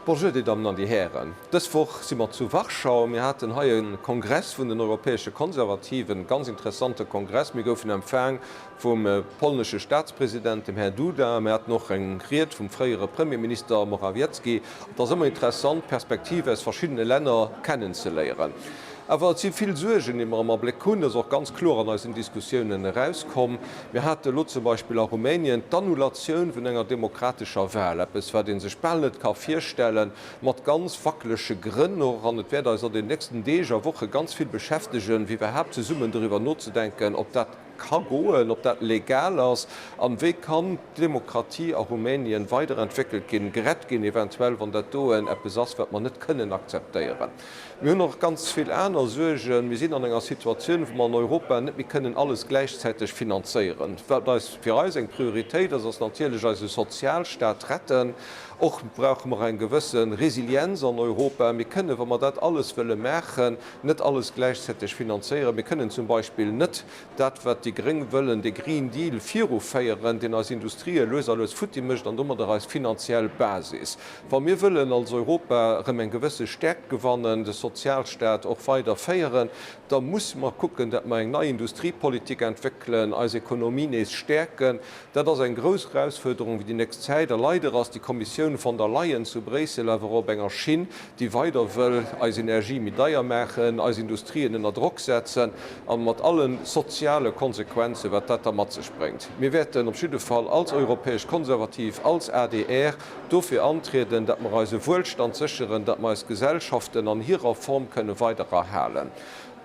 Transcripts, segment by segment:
Bonjour, Dir Dammen an Dir Hären. Dës Woch si mer zu Warschau. Mir haten hei e Kongress vun den europäesche Konservativen, e ganz interessante Kongress. Mir goufen empfaang vum polnesche Statspresident, dem Här Duda. Mir haten och eng Ried vum fréiere Premierminister Morawiecki. Et ass ëmmer interessant, d'Perspektiv aus verschiddene Länner kennenzeléieren. Awer et si vill Suergen, déi mer am Abléck hunn. Dat ass och ganz kloer an eisen Diskussiounen erauskomm. Mir hate elo zum Beispill a Rumänien d'Annulatioun vun enger demokratescher Wahl, eppes, wat ee sech bal net ka virstellen, mat ganz wackelege Grënn och. An et wäert eis an den nächsten Deeg a Woche ganz vill beschäftegen, fir iwwerhaapt zesummen doriwwer nozedenken, ob dat ka goen, ob dat legal ass an wéi kann d'Demokratie a Rumänien weiderentwéckelt ginn, gerett ginn eventuell, wann dat doen eppes ass, wat mer net kënnen akzeptéieren. Mir hunn och ganz vill aner Suergen. Mir sinn an enger Situatioun, wou mer an Europa net méi kënnen alles gläichzäiteg finanzéieren. Wat eis, fir eis eng Prioritéit ass, ass natierlech eise Sozialstaat retten. Och brauche mer eng gewësse Resilienz an Europa. Mir kënnen, wa mer dat alles wëlle maachen, net alles gläichzäiteg finanzéieren. Mir kënnen zum Beispill net dat, wat déi Gréng wëllen, de Green Deal viruféieren, deen eis Industrië lues a lues futti mécht an domadder eis finanziell Basis. Wa mir wëllen als Europa erëm eng gewësse Stäerkt gewannen, de Sozialstaat och weider féieren, da musse mer kucken, datt mer eng nei Industriepolitik entwéckelen, eis Ekonomie nees stäerken. Dat ass eng grouss Erausfuerderung fir déi nächst Zäit. A leider ass déi Kommissioun von der Leyen zu Bréissel awer op enger Schinn, déi weider wëll eis Energie méi deier maachen, eis Industrien ënner Drock setzen a mat alle soziale Konsequenzen, wat dat da mat sech bréngt. Mir wäerten op jidde Fall als Europäesch Konservativ, als adr dofir antrieden, datt mer eise Wuelstand sécheren, datt mer eis Gesellschaften an hirer Form kënne weider erhalen.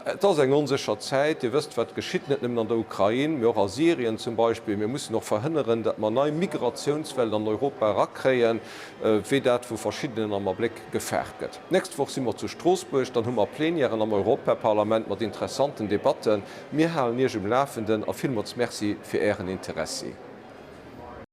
Et ass eng onsécher Zäit. Dir wësst, wat geschitt, net nëmmen an der Ukrain, mee och a Syrien zum Beispill. Mir mussen och verhënneren, datt mer nei Migratiounswellen an Europa erakréien, wéi dat vu verschiddenen am Abléck gefaart gëtt. D'nächst Woch si mer zu Stroossbuerg, dann hu mer Plenièren am Europaparlament mat interessanten Debatten. Mir halen Iech um Lafenden a villmools Merci fir Ären Interessi.